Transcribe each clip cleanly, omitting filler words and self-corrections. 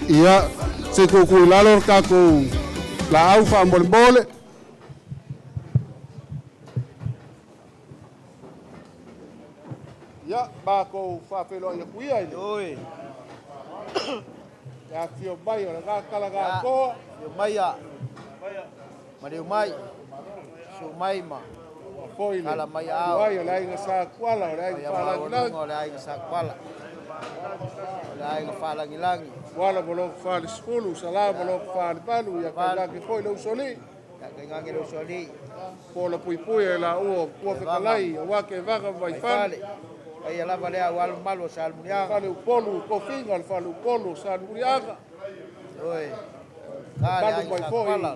Ia, se i tuutuu i lalo le tatou laau faamolemole. Ia, matou faafeiloai atu ia i le Oi, afifio mai o lena tala na atoa. Afio maia, maliu mai, susu mai ma Foi le tala mai ao. tuai o le aiga Sa Tuala, o le aiga Paia Faalagilagi, maualuga o le aiga Sa Tuala, o le aiga Faalagilagi, Tuala ma lona falesefulu, Sala ma lona falevalu, ia Valu. tainane foi le usoalii, Taitainage le usoalii, po la puipui e laua o Pua Vaga, Fetalai, aua Kevaga ma Vaifale, Vaifale, paia lava lea aua le mamalu o Salemuliaga. Faleupolu o Tofiga, le Faleupolu o Salemuliaga, Oi, ka le mamalu aiga mai Sa foi Tuala,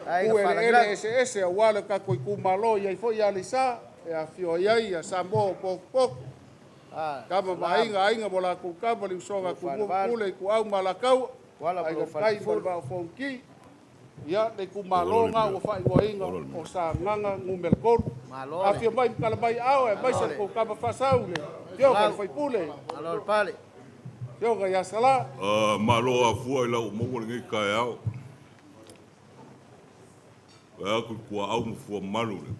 le aiga pu eleele Faalagilagi. eseese aua le tatou itumalo i ai foi Aleisa e afifio ai ai ia Samoa o Potopoto, Ah, kama ma Salama, aiga, aiga ma latou kama, le usoga a lou Tumua ma falevalu, Pule, Ituau ma Alataua, Tuala ma Aiga lou i le Tai ma le falesefulu. Vaa o Fonoti, ia le Olo itumalo le na mea. ua faaigoaina Olo le o mea. Sagaga Nu.3. Malo le, Afio mai ma tala mai ao e malo aemaise le le, tou tama faasau le afioga i le salau, sui usufono, malo le pale. afioga ia Sala. Malo afua i lau maua lenei taeao. Vae atu i tuaau ma fuamalu le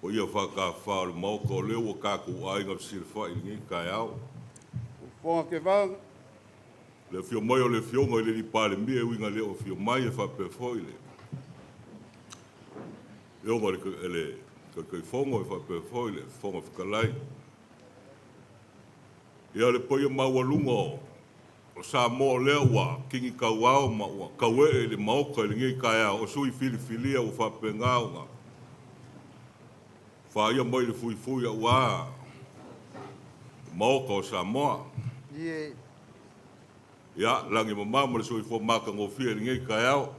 paia faatafa o le Maota o lea ua tatou aiga fesilafai i lenei taeao. Fofoga Kevaga. Le afio mai o le afioga i le alii Palemia e uiga le o afio mai e faapea foi le afioga i le Taitaifono e faapea foi le Fofoga Fetalai. Ia le paia maualuga o Samoa o lea ua kini tauao ma ua tauee i le Maota i lenei taeao o sui filifilia ua faapena ona faia mai le fuifui aua le Maota o Samoa. Ie, Ia, lagi mama ma le soifua matagofie i lenei taeao.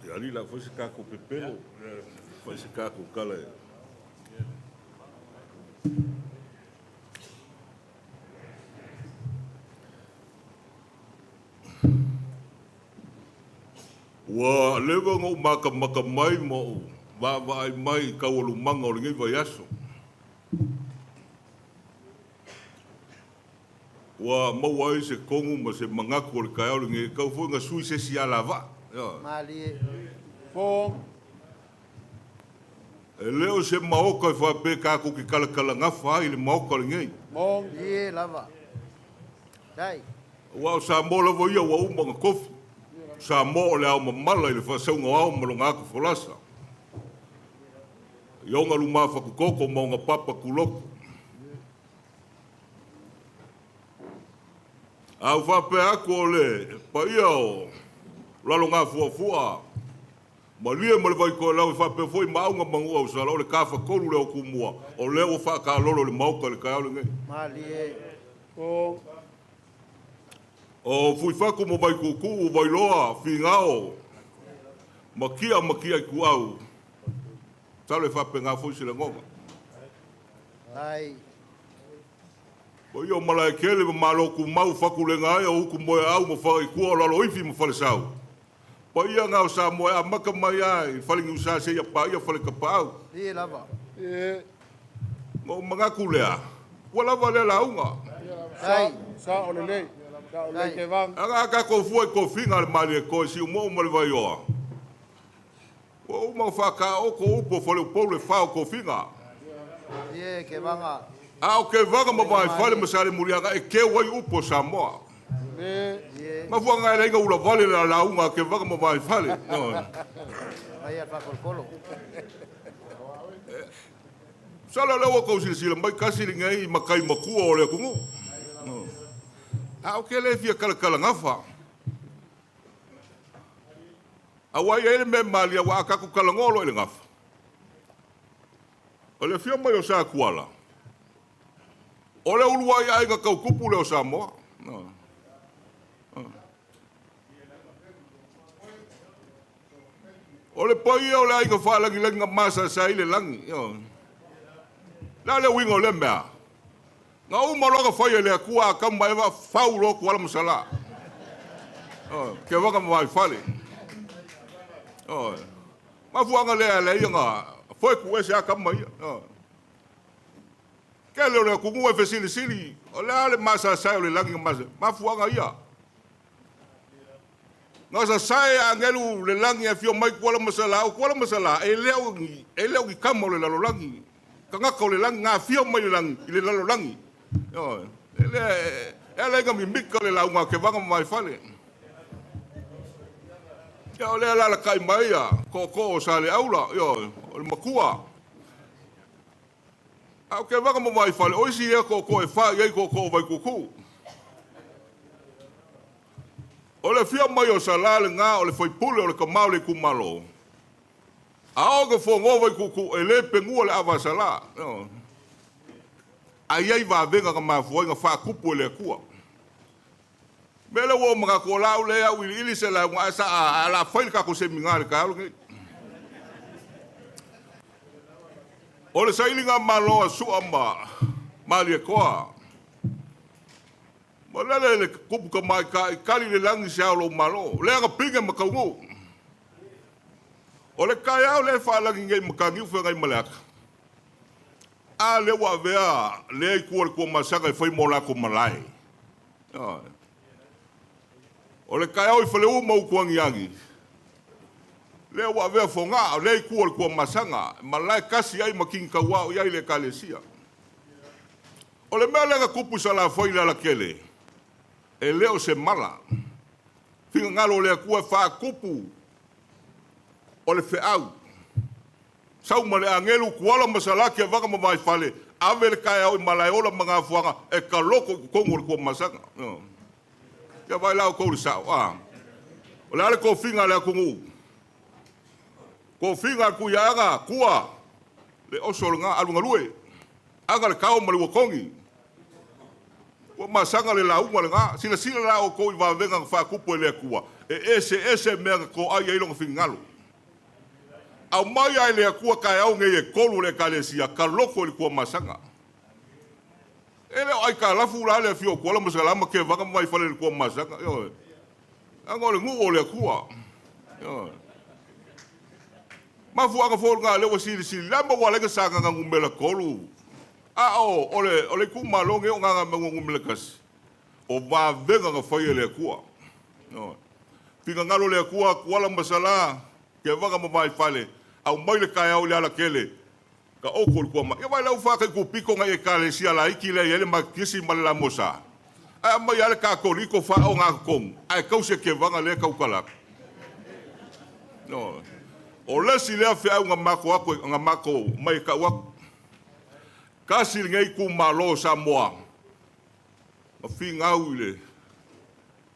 Ia alii la foi se tatou pepelo, fai se tatou tala e. Ua leva ona ou matamata mai ma ou vaavaai mai i taualumaga o lenei vaiaso. Ua maua ai se tonu ma se manatu o le taeao lenei, e tatau foi ona sui se isi alavaa. Ioe. Malie, Fofoga. E le o se maota e faapea tatou te talatalagafa ai i le maota lenei. Moga. ie lava. Dai, Aua o Samoa lava ia ua uma ona tofi. O Samoa o le ao mamala i le faasauga o ao ma lona atu folasa. I ona luma fatutoto ma ona papa tuloto. A ou faapea atu o le paia o Lalogafuafua, Malie ma le Vaitoelau e faapea foi Maauga ma Nuuausala, o le tafatolu lea o Tumua, o lea ua faataalolo i le Maota i le taeao lenei. Malie, Fofoga. O Fuifatu ma Vaituutuu, Vailoa, Finao, Matia ma Tiaituau, masalo e faapena foi se lagona. Dai, Paia o Malaetele ma Malotumau, Fatulega ai o Utu Moeau ma Fagaitua o Laloifi ma Falesau. Paia na o Samoa e amata mai lava i Faleniusa seia paia Faletapaau. Ie lava. Ie. Ona ou manatu lea, ua lava lea lauga. Sa, Dai, sa o lelei. Sa o lelei Dai. Kevaga. Aga a tatou fua i tofiga a le Malietoa i Siumoo ma le Vaioa, ua uma ona faataoto upu o Faleupolu e fa o tofiga. Ie, Kevaga. A o Kevaga ma Vaifale ma Salemuliaga e keu ai upu o Samoa. Mafuaaga e leai na ulavale le lauga a Kevaga ma Vaifale. Masalo o lea ua tou silasila mai tasi lenei matai matua o le atunuu. A ou te le fia talatalagafa. Aua e i ai le mea e malie aua a tatou talanoa loa i le gafa, o le afio mai o Satuala, o le uluai aiga tau tupu lea o Samoa. O le paia o le aiga faalagilagi na masaesae ai le lagi. O le a le uiga o lea mea? Na uma loa ona fai e le Atua Atamu ma Eva, fau loa Tuala ma Salā. Kevaga ma Vaifale. Mafuaaga lea e ala ai ona foe tuuese lava tama ia. Tele o le atunuu e fesilisili, o le a le masaesae o le lagi na masaesae? Mafuaaga ia. Na sasae agelu le lagi e afio mai Tuala ma Salā. O Tuala ma Salā, e le o ni, e le o ni tama o le lalolagi. Tagata o le lagi, na afio mai le lagi, i le lalolagi. Ioe. E le, e ala ai na mimita le lauga a Kevaga ma Vaifale. Ia o lea e alaalatai mai ia tootoo o Saleaula, ioe, o le matua. A o Kevaga ma Vaifale, o isi ia tootoo e fa i ai tootoo o Vaituutuu. O le afio mai o Salā lena o le faipule o le tama o le itumalo. A oo ina fonoa Vaituutuu, e le penua le ava a Salā. Ae i ai vavega na mafua ai na faatupu e le Atua. Mea lea ua ou manatu o la au lea auiliili se lauga ae sa a la fai le tatou semina i le taeao lenei. O le sailiga malo a Sua ma Malietoa. Malele le tupu tamaitai, tali le lagi se ao o lou malo. Lea na pine ma taunuu. O le taeao lea e faalagi nei i Mataniu Feagaimaleata, a lea ua avea lea itu o le Tuamasaga e fai mo latou malae. O le taeao i Faleu ma Utuagiagi, lea ua avea Fogaa, o lea itu o le Tuamasaga, malae tasi ai ma Kini Tauao i ai le Ekalesia. O le mea lea na tupu i Salafai i le Alakele, e le o se mala. Finagalo o le Atua e faatupu o le feau. Sau ma le agelu, Tuala ma Salaki, Avaga ma Vaifale, ave le taeao i Malaeola ma Gafuaga e taloto i totonu o le Tuamasaga. Ia vaai la outou i le sao, a? O le a le tofiga a le atunuu? Tofiga a le Tuiaana, tua, le oso lena, alu galue, aga le tao ma le uatogi. Ua masaga le lauga lena. Silasila la outou i vavega na faatupu e le Atua, e eseese mea na toai ai lona finagalo. Aumai lava e le Atua taeao nei e tolu o le Ekalesia, taloto i le Tuamasaga. E le o aitalafu la le afio o Tuala ma Salama ma Kevaga ma Vaifale i le Tuamasaga. Ioe. Leaga o le nuu o le Atua. Ioe. Mafuaaga foi lena lea ua silisili lama ua ala ai na Sagaga numera 3. A o, o le, o le itumalo lenei o Gagaemauga numera 1, o vavega na fai e le Atua. Ioe. Finagalo le Atua, Tuala ma Sala, Kevaga ma Vaifale, aumai le taeao i le alatele, taoto i le tuama'i. Ia vaai la ua faataitupito nai Ekalesia laiti lea e i ai le Maketisi ma le Lamosa, ae aumai lava le Katoliko faaogatotonu ae tausi e Kevaga lea e tautala atu. Ioe. O le isi lea feau na matou atu, na matou mai e tau atu. Tasi lenei itumalo o Samoa na finau i le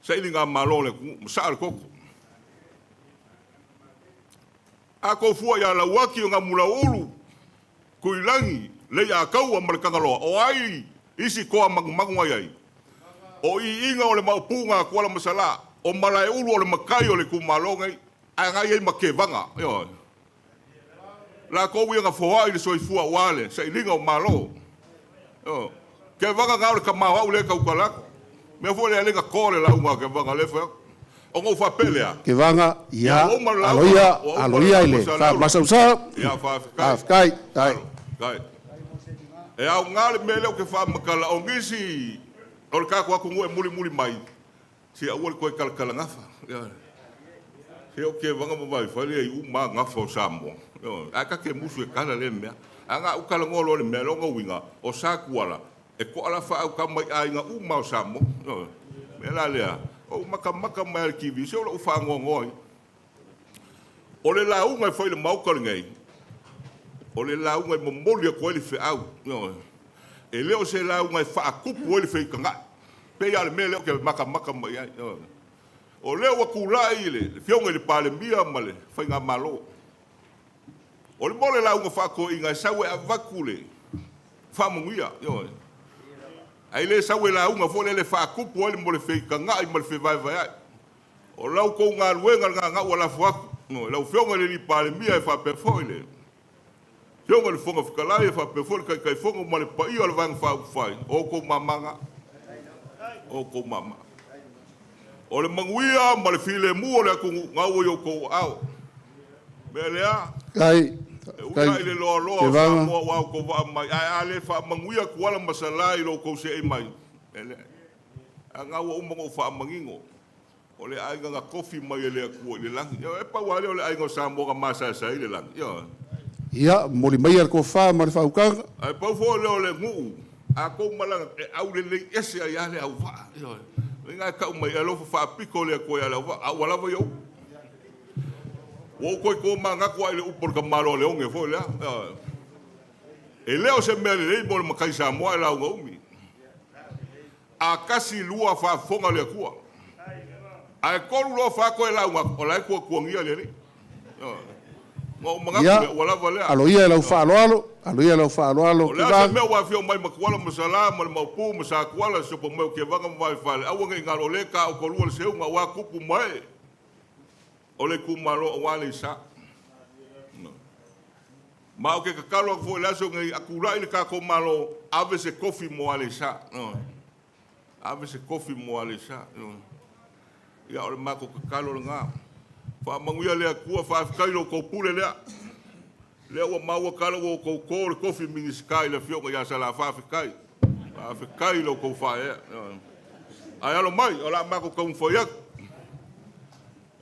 sailigamalo a le atunuu, ma saa le toto. A tou fua ia Lauaki o Gamulauulu, Tuilagi, Leiataua ma le Tagaloa, o ai isi toa manumanu na i ai? O iiga o le maopuga a Tuala ma Salā, o Malaeulu o le matai o le itumalo nei, ae na i ai ma Kevaga, ioe. Latou ia na foai le soifua aua le sailiga o Malo. Ioe. Kevaga na o le tama o au lea e tautala atu. Mea foi lea e le na toa le lauga a Kevaga lea e fai atu. Ona ou faapea lea, Kevaga, ia ia, ua uma le lauga, aloia, ua uma le aloia i lauga le Saleaula. faamasausau. Ia faafetai. Faafetai, tai. Alo, tai. E aoga le mea lea ou te faamatala, o nisi o le tatou atunuu e mulimuli mai, se aua le toe talatalagafa. Ioe. Se o Kevaga ma Vaifale e iu ma gafa o Samoa. Ioe. Ae ta te musu e tala lea mea. Aga ou talanoa loa i le mea lea, lona uiga, o Satuala, e toalafaau tama i aiga uma o Samoa. Ioe. O le mea la lea, ua ou matamata mai lava i le TV, se o lou faanoanoa ia. O le lauga e fai i le Maota lenei, o le lauga e momoli atu ai le feau, ioe. E le o se lauga e faatupu ai le feitagai. Pei lava o le mea lea ou te matamata mai i ai. Ioe. O lea ua tulai le Afioga i le Palemia ma le Faigamalo. O le mea o le lauga faatoeaina e sau e avatu le faamanuia, ioe. Ae le sau e lauga foi lele e faatupu ai le mea o le feitagai ma le fevaevaeai. O la outou galuega lena na ua lafo atu, ioe, lau Afioga i le Palemia e faapea foi le Afioga i le Fofoga Fetalai e faapea foi le Taitaifono ma le paia o le Vaega Faaupufai, o outou mama na. O outou mama. O le manuia ma le filemu o le atunuu na ua i outou aao. O le mea lea, Kai, e ui kai, lava i le loaloa o Tevaga. Samoa ua outou vaa mai, ae a le faamanuia Tuala ma Salã i lo outou seei mai, e leai. Ae na ua uma ona ou faamanino, o le aiga na tofi mai e le Atua i le lagi. Ioe, e pau lava lea o le aiga o Samoa na masaesae ai le lagi. Ioe. Ia, momoli maia le tofa ma le faautaga. Ae pau foi lea o le nuu, a tou malaga, e aulelei ese ai lava le auvaa. Ioe. O le mea lena e tau mai, e alofa faapito le Atua ia Leauvaa, a ua lava ia upu. Ua ou toe tomanatu lava i le upu a le tamaloa Leone foi lea. Ioe. E le o se mea lelei mo le matai Samoa ae lauga umi. A tasi lua faafofoga le Atua. Ae tolu loa fa toe lauga atu, o la e tuatuagia le Alii. Ioe. Ona ou manatu Ia, lea, ua lava lea. alo ia i lau faaaloalo, alo ia i lau faaaloalo O le a se Tevaga. mea ua afio mai ma Tuala ma Salã ma le Maopu ma Satuala, Siopo mai o Tevaga ma Vaifale, aua ne i galo o lea e taotolua le seuga aua tupu ma ee o le itumalo aua Aleisa. Ma ou te tatalo atu foi i le aso lenei, a tulai le tatou Malo, ave se tofi mo Aleisa. Ave se tofi mo Aleisa. Ia, o le matou tatalo lena. Faamanuia le Atua, faafetai i lo outou pule lea. Lea ua maua tala ua outou to le tofi Minisita i le afioga ia Salã. Faafetai. Faafetai i lo outou faaeaea. Ae alo mai, o le a matou taumafai atu.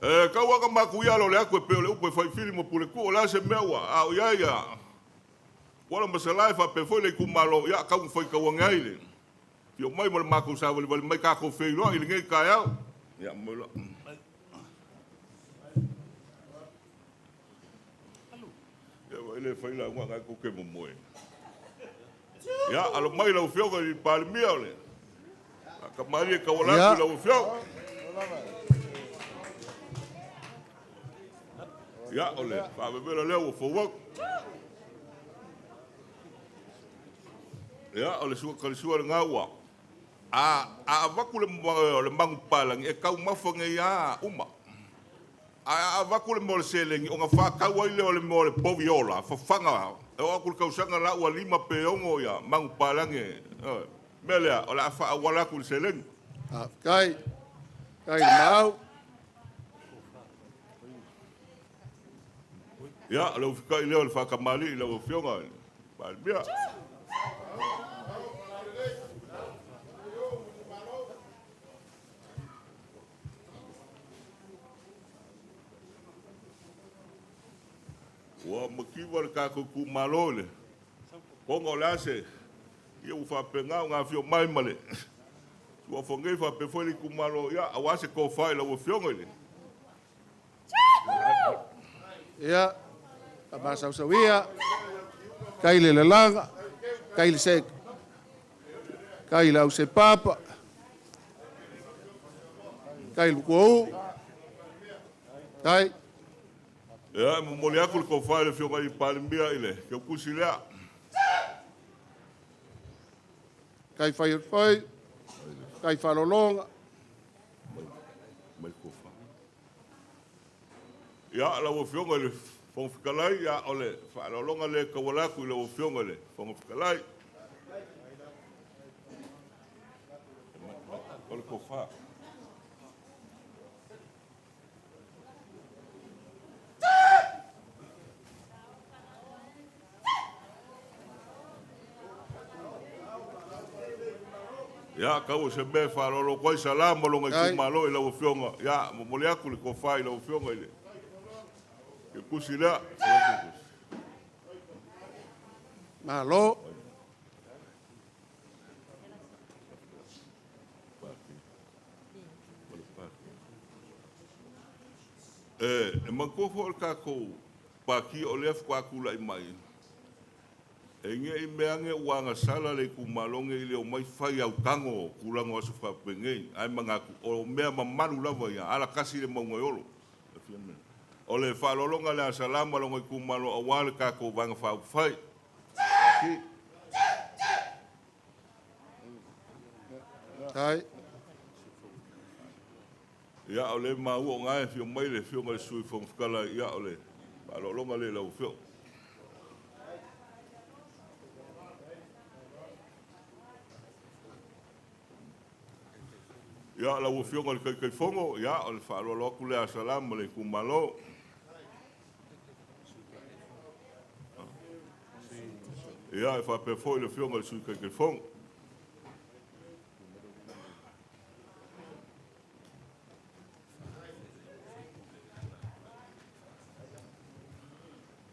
E tau lava na matou ia alo le atu e pei o le upu e fai fili ma Puletuu. O le a se mea ua ao i ai a Tuala ma Salã e faapea foi le itumalo, ia taumafai tau ane ai le afio mai ma le matou savalivali mai tatou feiloai i lenei taeao. Ia, moi loa. Ia, ua le fai lauga na tou te momoe. Ia, alo mai lau Afioga i le Palemia o le Faakamalie tauala atu Ia, i lau Afioga. Ia, o le faavevela lea ua fou atu. Ia, o le sua kalisua lena ua. A, a avatu le, o le manupapalagi, e taumafa nei lava uma. Ae a avatu le mea o le seleni, ona faatau ai lea o le mea o le povi ola, fafaga, e oo atu i le tausaga la ua 5 pe 6 ia manupapalagi. Ioe. Mea lea, o le a faaauala atu i le seleni. Faafetai, faafetai i le Maau. Ia, o le ufikai lea o le faatamalii i lau Afioga i le Palemia. Ua mativa le tatou itumalo i le koga o le ase. Ia ua faapena ona afio mai ma le suafa nei faapea foi le itumalo, ia, aua se tofa i lau Afioga i le Ia, faamasausauia, tai le lalaga, tai le se, tai le ausepapa, tai le tuauu, tai. Ia, e momoli atu le tofa i le Afioga i le Palemia i le teutusi lea. Tai fai o le fai, tai faalologa. Mai le tofa. Ia, lau Afioga i le Fofoga Fetalai, ia, o le faaaloaloga lea e tauala atu i lau Afioga i le Fofoga Fetalai. O le tofa. Ia, tau o se mea e faaaloalo atu ai Salã ma lona Tai. itumalo i lau Afioga. Ia, momoli atu le tofa i lau Afioga i le teutusi lea. Malo. E manatua foi o le tatou Pati o lea faatoa tulai mai, e ne i meaane ua agasala le itumalo lenei i le omai fai autago o tulaga o aso faapenei, ae manatu o mea mamalu lava ia, alatasi le mauga e olo. O le faaaloaloga lea a Sala ma lona itumalo aua le tatou Vaega Faaupufai. Tai. Ia, o lea e maua o na e afio mai le Afioga i le Sui Fofoga Fetalai, ia o le faaaloaloga lea i lau Afioga. Ia, lau Afioga i le Taitaifono, ia, o le faaaloalo atu lea a Sala ma le itumalo. Ia, e faapea foi le Afioga i le Sui Taitaifono.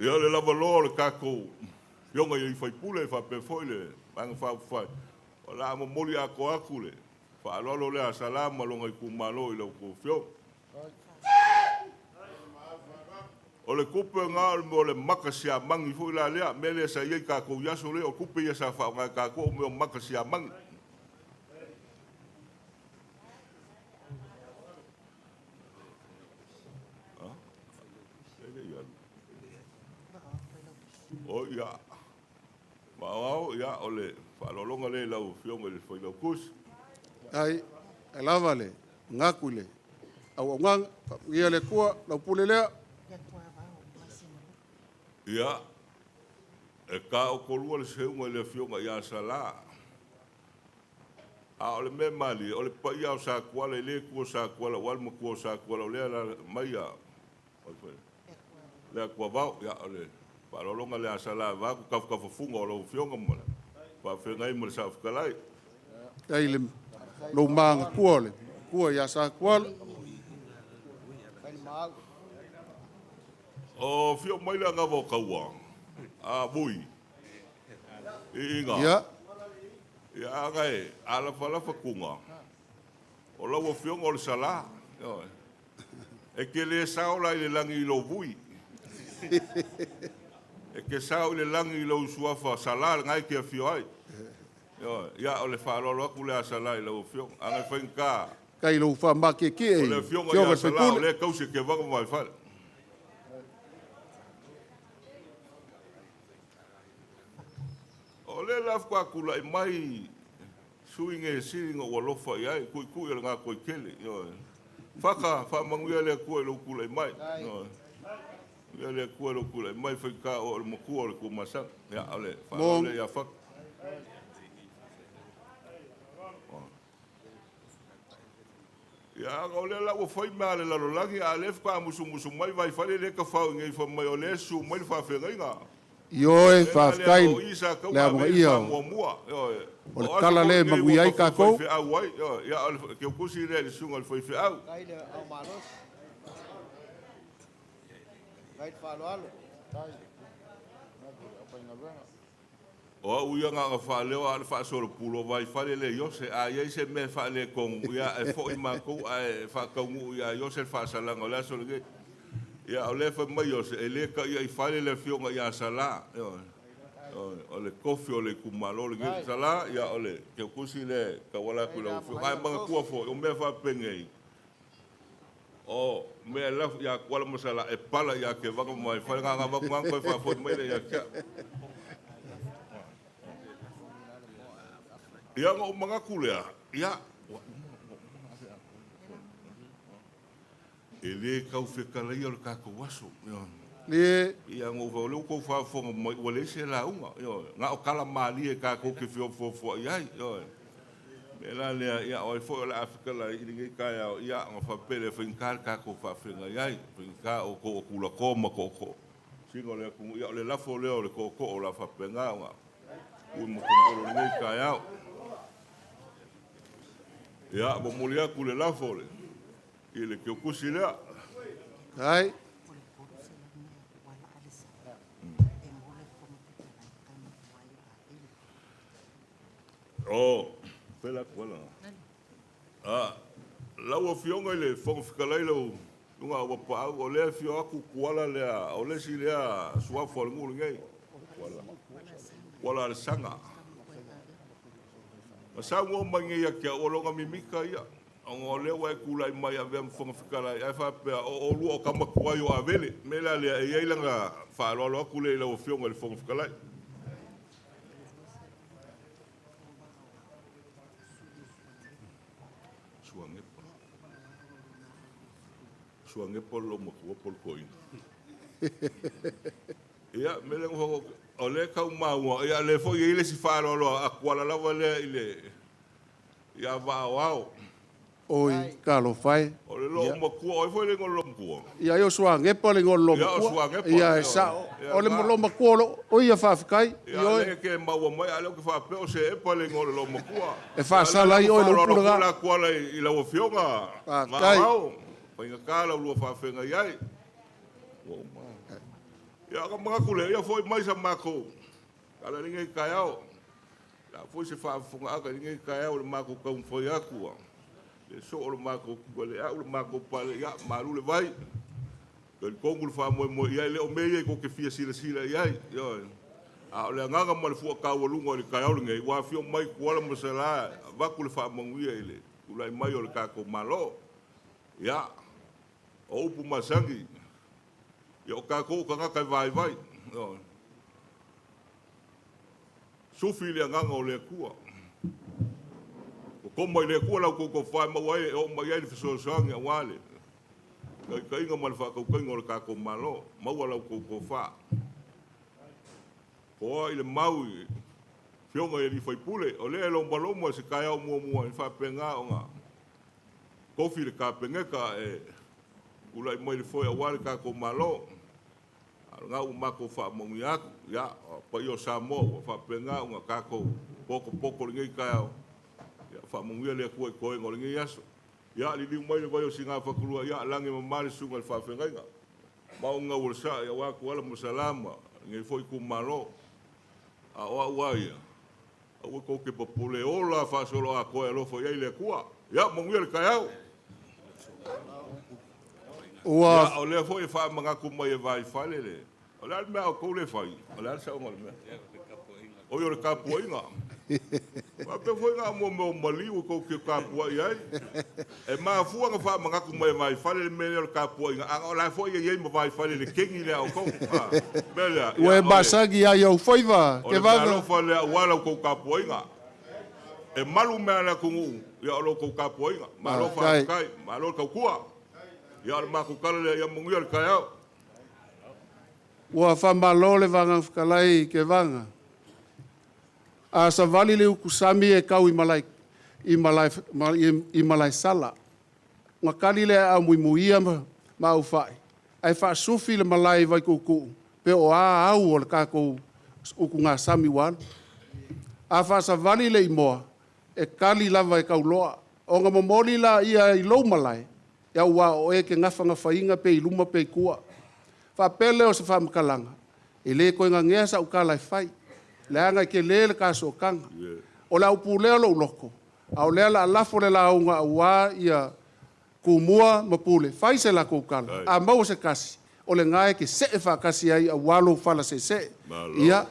Ia, le lavaloa o le tatou Afioga i sui usufono faapea foi le Vaega Faaupufai, o le a momoli atoa atu le faaaloalo lea a Sala ma lona itumalo i lau Afioga. O le tupe lena o le mea o le maka siamagi foi la lea, mea lea sa i ai tatou i aso lea, o tupe ia sa faaaoga e tatou o mea o maka siamagi. O ia, Maoao, ia, o le faaaloaloga lea i lau Afioga i le Failautusi. Tai, e lava le manatu i le auaunaga, faamanuia le Atua, lau pule lea. Ia, e taotolua le seuga i le Afioga ia Sala. A o le mea malie, o le paia o Satuala, e le tuua Satuala aua le matua o Satuala, o lea la mai a le Atuavao. Ia, o le faaaloaloga lea a Sala vaeatu tafatafafuga o lau Afioga ma le faafeagai ma le Saofetalai. Tai le lou magatua o le matua ia Satuala. O fio mai le agava o taua, a vui, iiga. Ia. Ia, aga e alafalafa tuga, o lau Afioga o le Sala. E te le sao la i le lagi i lou vui. E te sao i le lagi i lou suafa Sala lena e te afio ai. Ia, o le faaaloalo atu lea a Sala i lau Afioga. Aga e faigata. Tai lou faamakiekie O le Afioga ia Sala o lea e tausi e Kevaga ma Vaifale. O lea la faatoa tulai mai sui usufono na ou alofa i ai, tuitui o le gatoitele. Faka, faamanuia le Atua i lou tulai mai. Ia le Atua i lou tulai mai, faigata o le matua o le Tuamasaga. Ia, o le faaaloalo lea ia Faka. Ia, aga o lea la ua fai mea a le lalolagi, a o lea faatoa musumusu mai Vaifale lea e tafao i nei fai mai o lea e susu mai le faafeagaiga. Ioe, faafetai le amanaia o le tala lea e manuia ai tatou. O au ia na ona faaleo a o le faasolopulu o Vaifale le Iose. A i ai se mea e faaletonu, ia e foi matou ae faataunuu ia Iose le faasalaga o le aso lenei. Ia o lea e fai mai Iose, e le ta'ia'i fale le afioga ia Sala, ioe, o le tofi o le itumalo lenei. Sala, ia o le teutusi lea e tauala atu i lau afioga. Ae manatua foi, o mea faapenei, o mea e lafo ia Tuala ma Sala e pala ia Kevaga ma Vaifale, na ona avatu lava ona toe faafoi mai lea ia te au. Ia ona ou manatu lea, ia, e le tau fetalaia o le tatou aso. Le. Ia, ona ou fai, o lea ua outou faafofoga mai ua leai se lauga, ioe, na o tala malie tatou te feofoofoai ai, ioe. O le mea la lea, ia o ai foi o le a fetalai i lenei taeao, ia ona faapea lea, e faigata le tatou faafeagai ai, faigata outou o tulatoa ma tootoo, sina o le atunuu. Ia o le lafo lea o le tootoo o le a faapena ona ui matagolo i lenei taeao. Ia, momoli atu le lafo i le teutusi lea. Tai. O, fela kuala. A, lau Afioga i le Fofoga Fetalai lau luga ua paau, o lea e afio atu Kuala lea, o le isi lea suafa o le nuu lenei. Kuala. Kuala Alesana. Na saunoa mai nei ia te au, o lona mimita ia, ona o lea ua e tulai mai e avea ma Fofoga Fetalai, ae faapea o oulua o tama tuai o Avele. O le mea la lea, e i ai lana faaaloalo atu lea i lau Afioga i le Fofoga Fetalai. Suagepa. Suagepa o le loomatua po o le toeaina. Ia, mea lea na fai o lea e tau maua, ia o lea foi e i ai le isi faaaloalo a Tuala lava lea i le ia Vaaoao. Oi, talofa e. O le loomatua, o ai foi le igoa o le loomatua? Ia, ai o Suagepa le igoa o le Ia, o loomatua. Suagepa. Ia, e sao. O le loomatua o lo... O ia, faafetai. Ia, Ioe. lea ke maua mai, a o lea ou te faapea o Seepa le igoa o le loomatua. E faasala ai oe i le upu lena. La Tuala i lau Afioga. Faafetai. Vaaoao. Faigata lau lua faafeagai ai. Ua uma. Ia, ona manatu lea, ia foi mai sa matou tala i lenei taeao. La foi se faafofogaaga i lenei taeao i le matou taumafai atu a. Le soo o le matou le au le matou pale, ia malu le vai. Talitonu le faamoemoe i ai, le o mea ia tou te fia silasila i ai. Ioe. A o le agaga ma le fuataualuga i le taeao lenei, ua afio mai Tuala ma Sala, avatu le faamanuia i le tulai mai o le tatou Malo. Ia, o upu masani, ia o tatou o tagata e vaivai. Ioe. Sufi i le agaga o le Atua. O koma i le Atua lau tou tofa e maua ai e oo mai ai le fesoasoani aua le taitaiga ma le faatautaiga o le tatou Malo. Maua lau tou tofa. Toa i le mau i afioga i alii faipule, o lea e lomaloma se taeao muamua e faapena ona tofi le Kapeneta e tulai mai le foe aua le tatou Malo. A o lena ua matou faamanuia atu, ia, o paia o Samoa ua faapena ona tatou potopoto i lenei taeao. Ia, faamanuia le Atua i toega o lenei aso. Ia, liliu mai le vai o Sinafatulua, ia, lagi e mama le susuga i le faafeagaiga. Maoga ua le saa, ia aua Tuala ma Salama, lenei foi itumalo. A o au a ia, aua tou te popole, ola faasoloatoa e alofa i ai le Atua. Ia, manuia le taeao. Ua Ia, o lea foi e faamanatu mai e Vaifale le... O le a le mea a outou le fai? O le a le saoga o le mea? Oi, o le tapuaiga. Faapea foi na mo mea o maliu tou te tapuai ai. E mafua na faamanatu mai e Vaifale le mea lea o le tapuaiga. A o la foi e i ai ma Vaifale le kegi lea a outou. Mea lea, Ua ia, e o le- masagi ai au faiva. O Ke le mea vave. alofa lea aua lau tou tapuaiga. E malu mea le atunuu, ia o lo tou tapuaiga. Malo Faafetai. faafetai, malo le tautua. Ia o le matou tala lea, ia manuia le taeao. Ua faamalo le vaga fetalai i Kevaga. A savali le ukusami e kau i malae, i malae, i malaesala. Na kali le a muimuia ma aufai. Ae faasufi le malae i Vaikuuku'u, pe o a au o le tatou utugasami ua alu. A faasavali le imoa, e kali lava e kauloa. Ona momoli la ia i lou malae, ia ua o e ke gafagafaina pe i luma pe i tua. Faapea lea o se faamatalaga, e le toe gagea sau tala e fai. Leaga e tele le tasotaga. O le au pulea o lou loto, a o lea la lafo le lauga auā ia Tumua ma Pule, fai se latou tala. A maua se kasi, o le gae ke see faatasi ai auā lou fala seesee. Malo. Ia,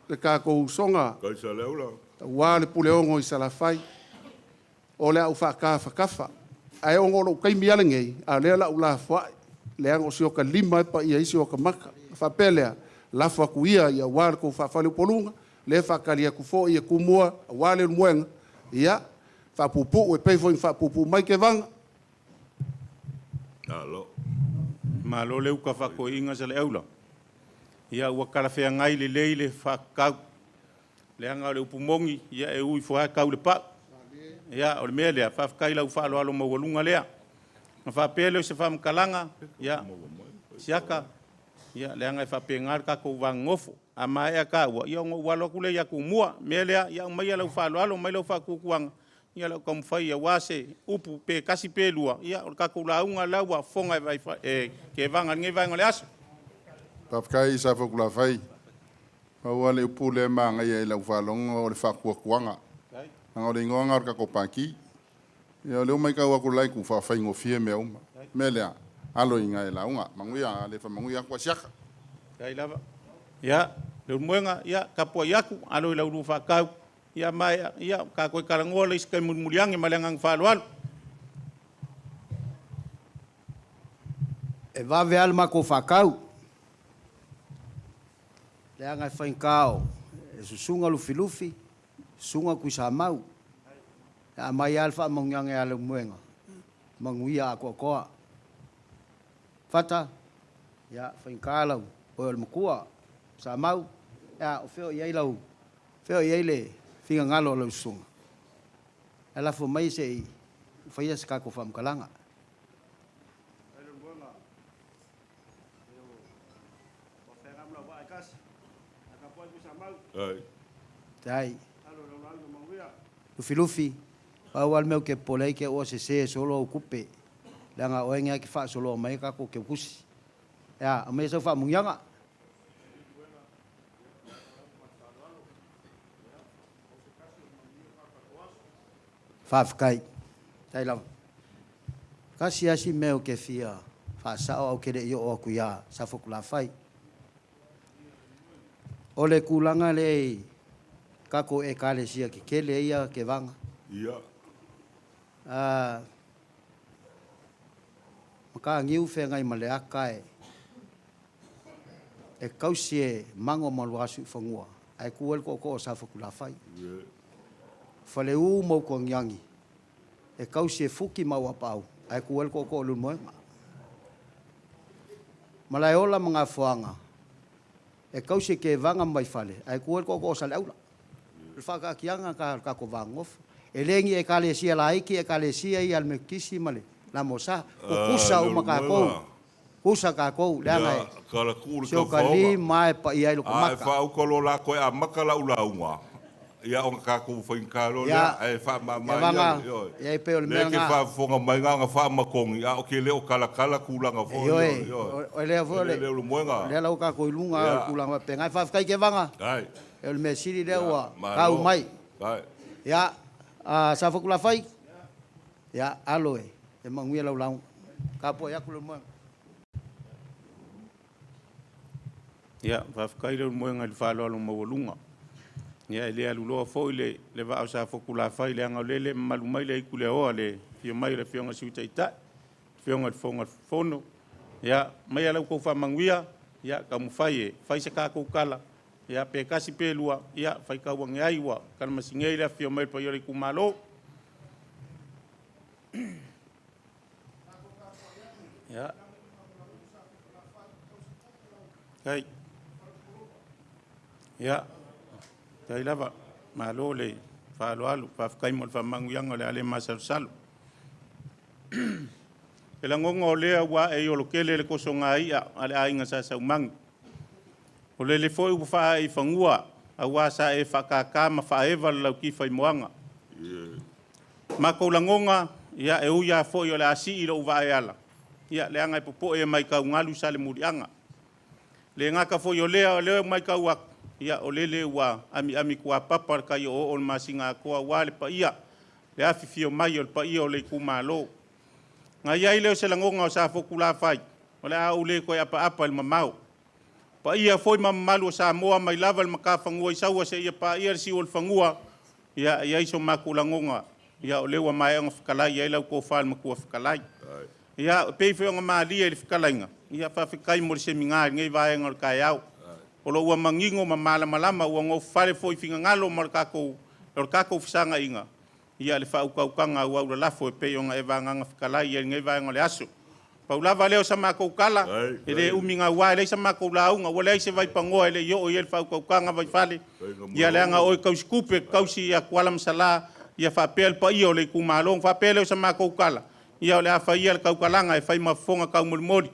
le tatou usoga, Kaisa Leula. auā le Puleogo i Salafai. O le au faatafatafa. Ae ona o lou taimi lava lenei, a o lea o le a ou lafoai, leaga o si oka lima e paia ai si oka maka. Faapea lea, lafo atu ia auā le tou faafaleupoluga, lea e faatali atu foi ia Tumua, auā le Ulumoega, ia, faapuupuu e pei foi ona faapuupuu mai Kevaga. Malo. Malo le uka faakoiina sa le aula. Ia ua talafeagai lelei le faakau. Leaga o le upu moni, ia e ui fua kau le pau. Ia o le mea lea, faafetai lau faaaloalo maualuga lea. Na faapea lea o se faamatalaga, ia siaka, ia leaga e faapena le tatou vagogofo. A maea taua, ia ona ou alo atu lea ia Tumua. Mea lea, ia aumaia lau faaaloalo, aumai lau faatuatuaga, ia lau taumafai aua se upu pe tasi pe lua, ia o le tatou lauga la ua fofoga e vai e Kevaga i lenei vaega o le aso. Faafetai sa fakulafai. Pau lava le upu lea e magaia i lau faalogo o le faatuatuaga. Leaga o le igoa lena o le tatou Pati. Ia o lea ua matau atu i le la itu, ua faafaigofie mea uma. O le mea lea, alo i ina e lauga. Manuia, a le faamanuia atu asiata. Faafetai lava. Ia, Leulumoega, ia, tapuai atu, alo i la ulua faatau, ia maea, ia, ta toe talanoa le isi taimi mulimuli ane ma le agaga faaaloalo. E vave lava le matou faatau, leaga e faigata o le susuga Lufilufi, susuga Tuisamau, e aumai lava le faamanuiaga ia Leulumoega, manuia atoatoa. Fata, ia, faigata lau, oe o le matua, Samau, ia, o fea o i ai lau, fea o i ai le finagalo o lau susuga? Ae lafo mai se i faia se tatou faamatalaga. Faafetai. Lufilufi, pau lava le mea ou te popole ai te i ua sese solo au tupe, leaga o oe lea e te faasoloa mai ai tatou teutusi. E a, aumaia sau faamanuiaga. Faafetai. Faafetai lava. Tasi lava si mea ou te fia faasao ae ou te le i oo atu ia Safotulafai. O le tulaga lea i tatou Ekalesia tetele ia Kevaga. Ia. Mataniu feagai ma le ata e e tausi e Mago ma Luasiufanua ae tu ai le tootoo o Safotulafai. Faleu ma Utuagiagi e tausi e Fuki ma Auapaau ae tu ai le tootoo o Leulumoega. Malaeola ma Gafoaga e tausi e Kevaga ma Vaifale ae tu ai le tootoo o Saleaula. O le faataatiaga lena o le tatou va nonofo. E le ni Ekalesia laiti, Ekalesia ia a le Metotisi ma le LMS. Tutusa uma tatou. Tutusa tatou leaga e si o ta lima e paia ai lota A e mata. faauka loa la toe amata lau lauga, ia ona tatou faigata loa lea, ae faamama ia, ia, ioe. Ia, e pei o le Lea mea e te lena. faafofoga mai na ona faamatogi, a o ke le o talatala tulaga foi, Ioe, ioe, ioe. o lea foi o E le le, le o Leulumoega. lea la ua tatou i luga o le tulaga faapena. Faafetai Kevaga, o le mea sili lea Ia, ua tau malo. mai. Ai. Ia, Safotulafai, ia, alo e, e manuia lau lauga. Tapuai atu Leulumoega. Ia, faafetai Leulumoega i le faaaloalo maualuga. Ia, e le aluloa foi le, le vaa o Safotulafai, leaga o lea e le mamalu mai le aitu leoa, le afio mai o le Afioga i le Sui Taitai, Afioga i le Fofoga Fono. Ia, aumaia la outou faamanuia, ia taumafai e fai se tatou tala, ia pe tasi pe lua, ia faitau ane ai ua talamasinei le afifio mai o le paia o le itumalo. Ia. Ai. Ia, faafetai lava, malo le faaaloalo, faafetai mo le faamanuiaga o le a le masalosalo. E lagona o lea ua ae i Olokele le tosoga i'a a le aiga Sa Saumani. O lele foi ua faaee i fanua aua sa e faatata ma faaeva le lautifa i moana. Matou lagona, ia e ui lava foi o le a sii lou vaa e ala, ia leaga e popoe e matau galu Salemuliaga. Le gata foi o lea, o lea ua matau atu, ia o lele ua amiami tuapapa le tai oooo o le masina atoa aua le paia, le afifio mai o le paia o le itumalo. Na i ai lea o se lagona o Safotulafai, o le a ou le toe apaapa i le mamao. Paia foi ma mamalu o Samoa mai lava i le matafanua i Saua seia paia le siu o le fanua, ia e i ai so matou lagona, ia o lea ua maea ona fetalai i ai lau tofa i le Matua Fetalai. Ia, e pei foi ona malie i le fetalaiga, ia faafetai mo le semina i lenei vaega o le taeao. O lo o ua manino ma malamalama, ua nofofale foi i finagalo ma le tatou, o le tatou fesagaiga, ia le faautautaga auau lalafo e pei ona e vagaga fetalai i ai i lenei vaega o le aso. Pau lava lea o sa matou tala, e le umi gaua, e leai sa matou lauga, ua leai se vaipanoa e le i oo i ai le faautautaga Vaifale, ia leaga o oe e tausi tupe, tausi ia Tuala ma Salã, ia faapea le paia o le itumalo. Ona faapea lea o sa matou tala, ia o le a faia le tautalaga e fai ma fofoga taumolimoli,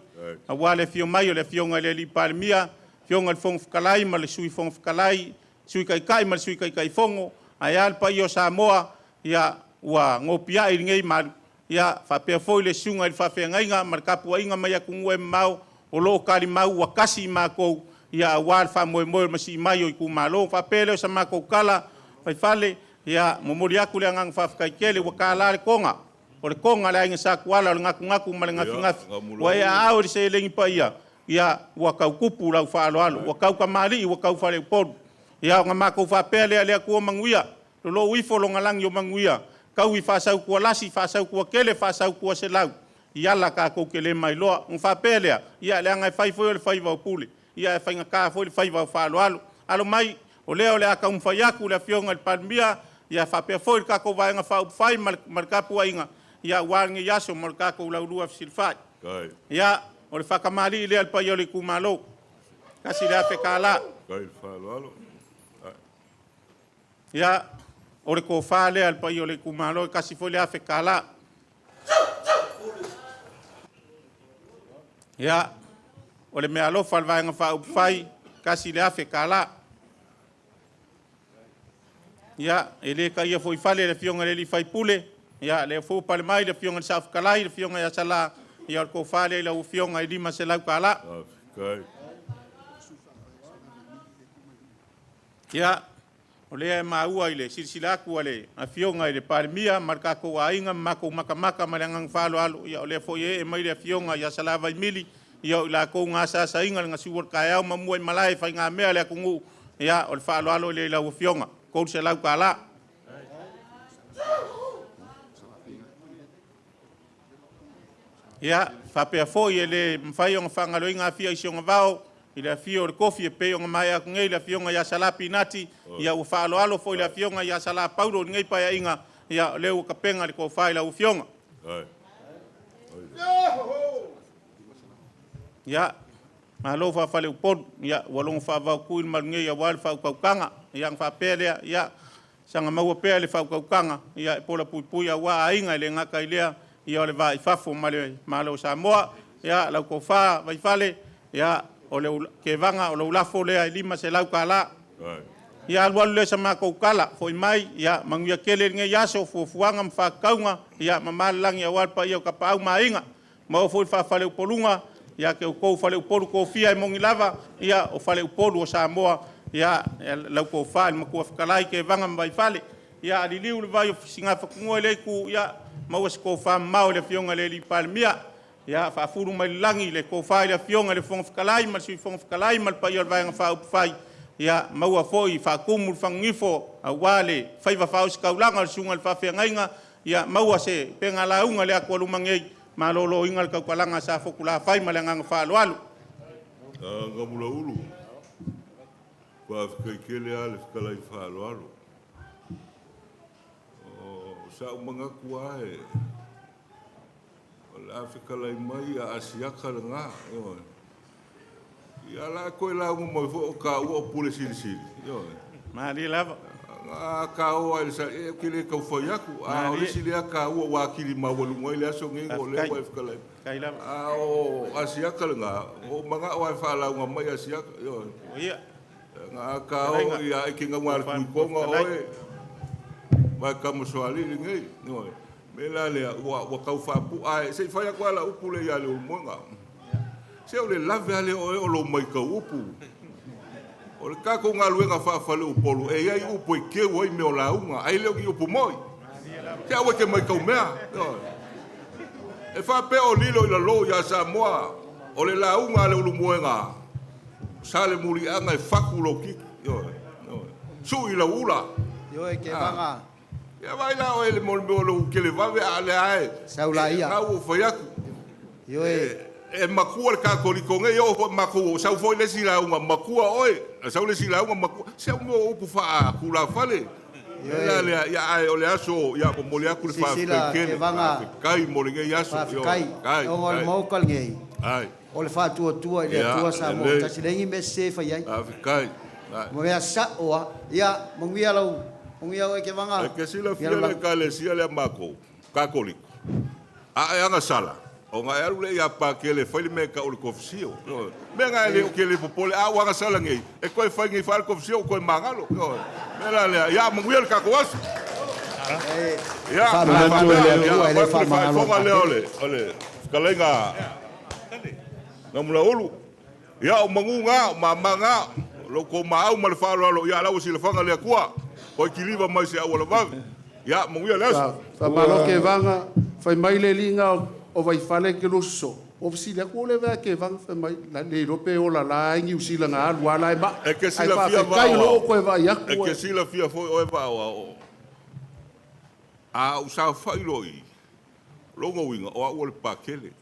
aua le afio mai o le Afioga i le Alii Palemia, Afioga i le Fofoga Fetalai ma le Sui Fofoga Fetalai, Sui Taitai ma le Sui Taitaifono, ae a le paia o Samoa, ia ua nopiai i lenei malu, ia faapea foi le susuga i le faafeagaiga ma le tapuaiga mai atunuu e mamao o lo o talimau ua tasi i matou, ia aua le faamoemoe o le masii mai o itumalo. Ona faapea lea o sa matou tala, Vaifale, Ia, momoli atu le agaga faafetai tele ua tala le toga, o le toga a le aiga Sa Tuala, o le gatugatu ma le gafigafi. Ua e aao i le seleni paia, ia, ua tau tupu lau faaaloalo, ua tau tamalii, ua tau faleupolu. Ia, ona matou faapea lea, le Atua manuia, lolou ifo lona lagi o manuia, tau i faasautualasi, faasautuatele, faasautuaselau, i ala tatou te le mailoa. Ona faapea lea, ia, leaga e fai foi o le faiva o pule, ia ae faigata foi le faiva o faaaloalo. Alo mai, o lea o le a taumafai atu le Afioga i le Palemia, ia faapea foi le tatou Vaega Faaupufai ma le, ma le tapuaiga, ia aua lenei aso ma le tatou laulua fesilafai. Ia, o le faatamalii lea i le paia o le itumalo. $1,000. Ia, o le tofa lea a le paia o le itumalo, e tasi foi le $1,000. Ia, o le meaalofa a le Vaega Faaupufai, $1,000. Ia, e le taia foi i fale le Afioga i le sui usufono, ia, lea foi ua pale mai le Afioga i le Saofetalai, le Afioga ia Sala, ia o le tofa lea i lau Afioga e $500. Ia, o lea e maua i le silasila atu a le Afioga i le Palemia ma le tatou aiga ma matou matamata ma le agaga faaaloalo, ia o lea foi e ee mai le Afioga ia Salavaimili, ia o i latou na asaasaina le gasiua o le taeao ma mua i malae i faigamea a le atunuu, ia o le faaaloalo lea i lau Afioga, $300. Ia, faapea foi e le mafai ona faagaloina Afia i si ona vao i le afio o le tofi e pei ona maea atu nei le Afioga ia Sala Pinati, ia ua faaaloalo foi le Afioga ia Sala Paulo i lenei Paeaiga, ia o lea ua tapena le tofa i lau Afioga. Ia, malo faafaleupolu, ia ua logo faavaotui le malu nei aua le faautautaga, ia ona faapea lea, ia saga maua pea le faautautaga, ia e pola puipui aua aiga e le gata i lea, ia o le va i fafo ma le Malo o Samoa. Ia lau tofa Vaifale, ia o le kevaga o lou lafo lea e $500. Ia alualu lea sa matou tala, foi mai, ia manuia tele lenei aso, fuafuaga ma faatatauga, ia mamala le lagi aua le paia o Tapaau ma Aiga. Maua foi le faafaleupoluga ia te outou faleupolu tofia e moni lava, ia o faleupolu o Samoa, ia lau tofa i le Matua Fetalai Tevaga ma Vaifale. Ia aliliu le vai o Sinafatunua i lea itu, ia maua se tofa mamao i le Afioga i le Alii Palemia. Ia faafulu mai le lagi le tofa i le Afioga i le Fofoga Fetalai ma le Sui Fofoga Fetalai ma le paia o le Vaega Faaupufai, ia maua foi faatumu le fagugifo aua le faiva faaositaulaga o le susuga i le faafeagaiga, ia maua se pega lauga i le atualuma nei, maloloina le tautalaga a Safotulafai ma le agaga faaaloalo. Gamulaulu, faafetai tele lava le fetalai faaaloalo. O sa'u manatu lava e o le a fetalai mai a Asiata lena, ioe. Ia o le a toe lauga mai foi o taua o Pule Silisili, ioe. Malie lava. A taoa ai le sa, ou te le tau fai atu, a o le isi lea taua ua atili maualuga ai le aso lenei o lea ua e fetalai. Faafetai lava. A o Asiata lena, ua ou manao lava e faalauga mai Asiata, ioe. Ia. Na tao ia e ke ngaua le kuikonga oe, vai Kamosoalii lenei, ioe. Me la lea, ua tau faapu'a e, se i fai atu lava lau upu lea ia Leulumoega. Se o le lave lava lea o oe o lou maitau upu. O le tatou galuega faafaleupolu, e i ai upu e teu ai mea o lauga, ae le o ni upu moi. Se aua e te maitau mea. Ioe. E faapea o lilo i lalo ia Samoa, o le lauga a Leulumoega, sa le muliaga e fatu lou titi. Ioe. Ioe. Sui lau ula. Ioe, Kevaga. Ia vaai la oe i le mea o lou televave a o lea e Sau laia. Na ua ou fai atu. Ioe. E matua le Katoliko nei, oo foi matou, sau foi le isi lauga matua oe, sau le isi lauga matua. Se o mea o upu faatulafale. Ioe. La lea, ia ae o le aso, ia momoli atu le faafetai Silasila, tele. Kevaga. Faafetai mo lenei aso. Faafetai. Ioe. Ona o le Maota lenei, Ai. o le faatuatua i le Ia, Atua Samoa. lelei. Tasi leai ni mea sese e fai ai. Faafetai. Ai. Ma mea sa'o lava. Ia, manuia lau, manuia oe Kevaga. E ke silafia Ia lau le ekalesia lea makou, Katoliko, a e agasala, ona e alu lea ia Pakele e fai le mea e tau o le kofisio. Ioe. Mea na e le o ke le popole, a ua agasala nei, e toe fai nei faa le kofisio ua toe magalo. Ioe. Mea la lea, ia manuia le tatou aso. E Ia, faamanatu e le ia, Atua e le avatu le faamagalo faafofoga lea o Pakele. le, o le fetalaiga Gamulaulu. Ia, o magu na, o mama na, o lo outou maau ma le faaaloalo, ia la ua silafaga le Atua. Toeitiliva mai se auala vave. Ia, manuia le aso. Faamalo Kevaga, fai mai le alii o Vaifale ke luso. O fesili atu o le vea Kevaga fai mai la le iloa pe ola la ai Niu Sila na alu ala e ma. E ke Ai silafia faafetai vao. lo koe vai E aku. ke silafia foi oe vao ao. A u saofai loa i loga uiga o au o le Pakele.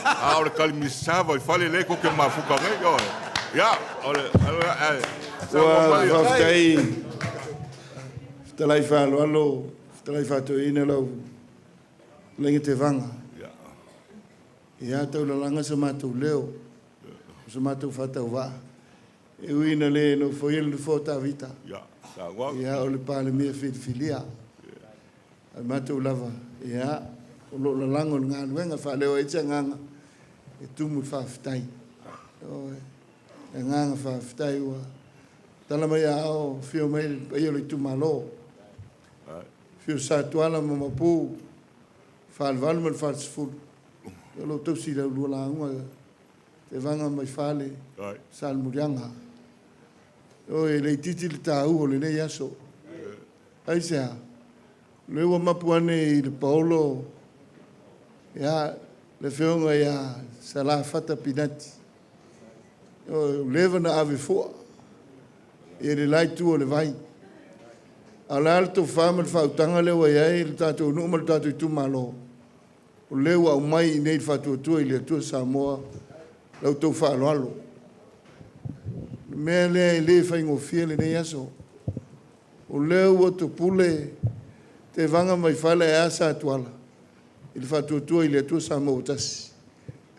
A o le kalimisa Vaifale le ko ke mafuka nei oe. Ia, o le ai Ua saunoa mai. faafetai fetalai faaaloalo fetalai faatoeaina lau fetalaiga Tevaga. Ia. Ia taulalaga sa matou leo, o sa matou faatauvaa. E ui ina le nofoia le nofoa o Tavita. Ia, saunoa. Ia o le Palemia filifilia. Ae matou lava, ia, o lo o lalago i le galuega e faaleo ai se agaga e tumu le faafetai. Ioe, le agaga faafetai ua tala mai a ao afio mai le paia o le itumalo. Afio Satuala ma Maopu, Falevalu ma le Falesefulu. O lo o tausi i lau lua lauga Tevaga mai Fale, Ai. Salemuliaga. Ioe, e le itiiti le taua o lenei aso. Aisea? O lea ua mapu ane i le paolo ia, le afioga ia Salafata Pinati. Ioe, ua leva ona ave fua i le la itu o le vai. A o le a le tofa ma le faautaga lea ua i ai le tatou nuu ma le tatou itumalo, o lea ua aumai i inei i le Faatuatua i le Atua Samoa la outou faaaloalo. O le mea lea e le faigofie lenei aso. O lea ua topule Tevaga mai Fale ae a Satuala i le Faatuatua i le Atua Samoa ua tasi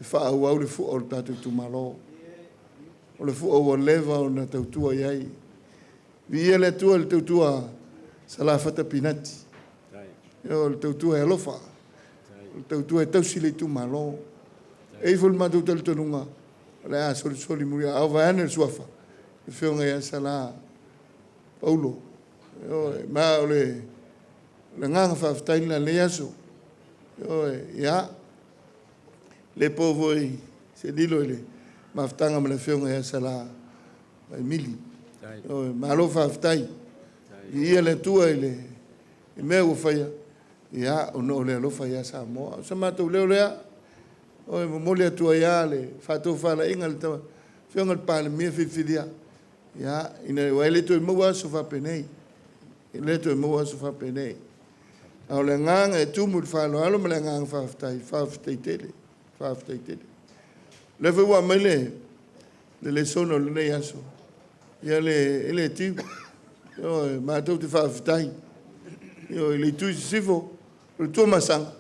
e faaauau le fua o le tatou itumalo. O le fua ua leva ona tautua i ai. Viia le Atua i le tautua Salafata Pinati. O le tautua e alofa. O le tautua e tausi le itumalo. E i ai foi le matou talitonuga, o le a solisoli muliaao vaeane le suafa, le afioga ia Sala Paulo. Ioe, ma o le agaga faafetai lena i lenei aso. Ioe, ia, le po foi se lilo i le mafutaga ma le afioga ia Sala Emili. Ioe, malo faafetai. Viia le Atua i le mea ua faia, ia, ona o le alofa ia Samoa. O se matou leo lea, ioe, momoli atu ai lava le faatofalaiga a le afioga i le Palemia filifilia, ia, ina aua e le toe maua aso faapenei. E le toe maua aso faapenei. A o le agaga e tumu i le faaaloalo ma le agaga faafetai, faafetai tele, faafetai tele. O lea foi ua aumai le lesona o lenei aso, ia le, e le tiu. Ioe, matou te faafetai. Ioe, i le itu i sisifo, o le Tuamasaga,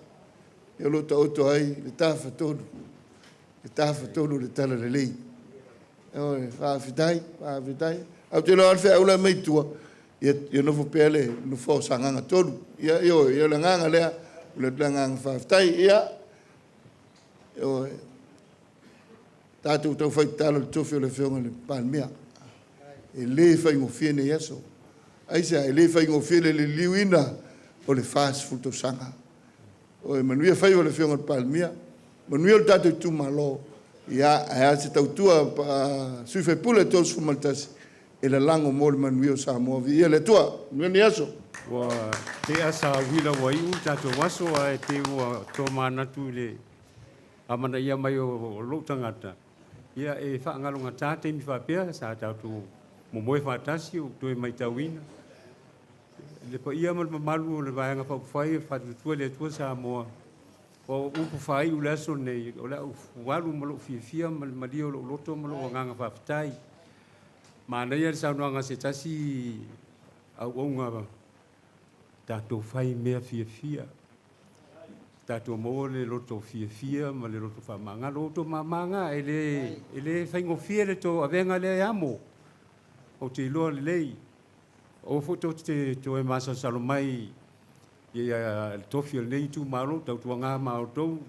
ia o lo o taoto ai le Tafatolu, le Tafatolu o le Talalelei. Ioe, faafetai, faafetai. Ae ou te iloa lava le feau la e aumai i tua, ia, ia nofo pea le nofoa o Sagaga 3. Ia, ioe, ia o le agaga lea, o le agaga faafetai. Ia, ioe, tatou taufai tatalo i le tofi o le Afioga i le Palemia. E le faigofie nei aso. Aisea? E le faigofie le liliuina o le 40 tausaga. Oi, manuia faiva o le Afioga i le Palemia, manuia le tatou itumalo, ia, ae a se tautua sui faipule 31 e lalago mo le manuia o Samoa. Viia le Atua. Manuia lenei aso. Ua tea sa uila ua iu le tatou aso ae pei ua tomanatu i le amanaia mai o lou tagata, ia e faagalogata taimi faapea sa tatou momoe faatasi ou toe matauina le paia ma le mamalu o le Vaega Faaupufai e Faatuatua i le Atua Samoa. O upu faaiu i le aso lenei, o le a ou alu ma lou fiafia ma le malie o lou loto ma lou agaga faafetai. Manaia le saunoaga a se tasi auauna, tatou fai mea fiafia, tatou maua le loto fiafia ma le loto faamagalo. O outou mama na, e le faigofie le tou avega lea e amo. Ou te iloa lelei, aua foi tou te toe masalosalo mai i le tofi o lenei itumalo, tautuaga ma outou,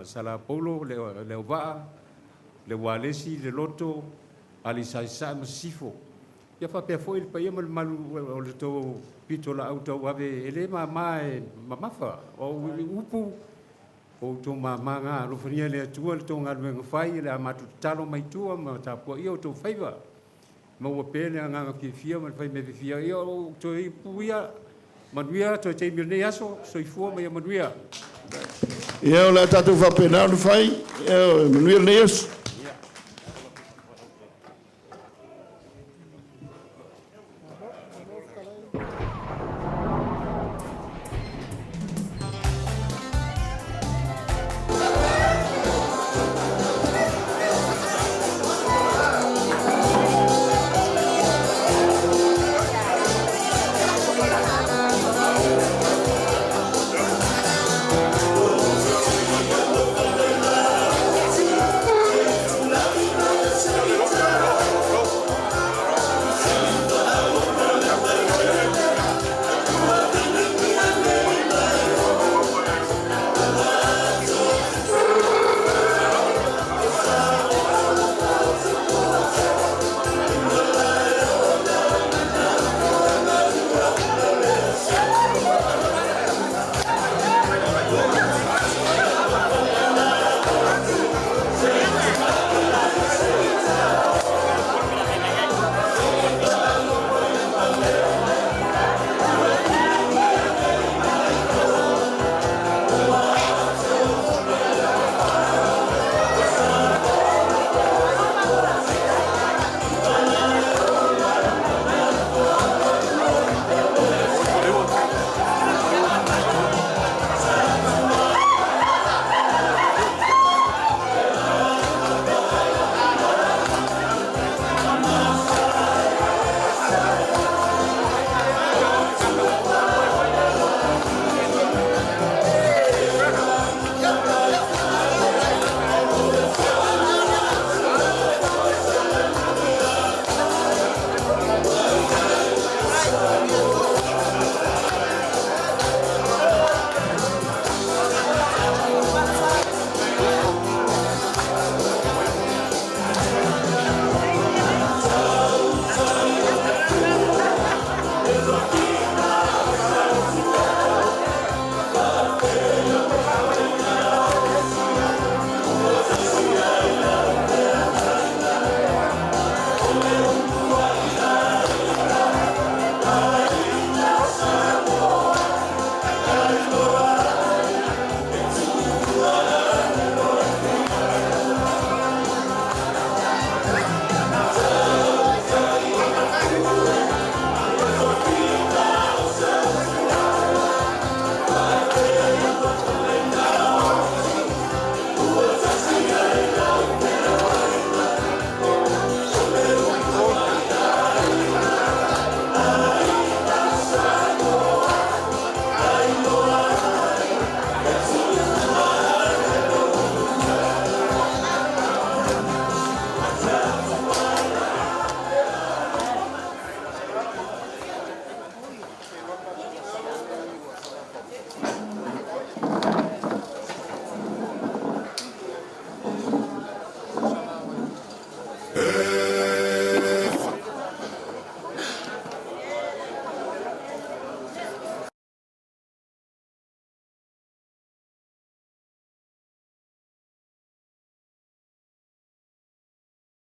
Salapoulo, Leauvaa, Leualesi, Leloto, Aleisa i Sasae ma Sisifo. Ia faapea foi le paia ma le mamalu o le tou pitolaau tauave, e le mama e mamafa. O upu, o outou mama na, alofagia e le Atua le tou galuega fai, o le a matou tatalo mai tua ma tapuaia outou faiva. Maua pea le agaga fiafia ma le faimea fiafia. Ia o toe ipu ia, manuia toe taimi o lenei aso, soifua ma ia manuia. Ia, o le a tatou faapena ona fai. Ia, manuia lenei aso.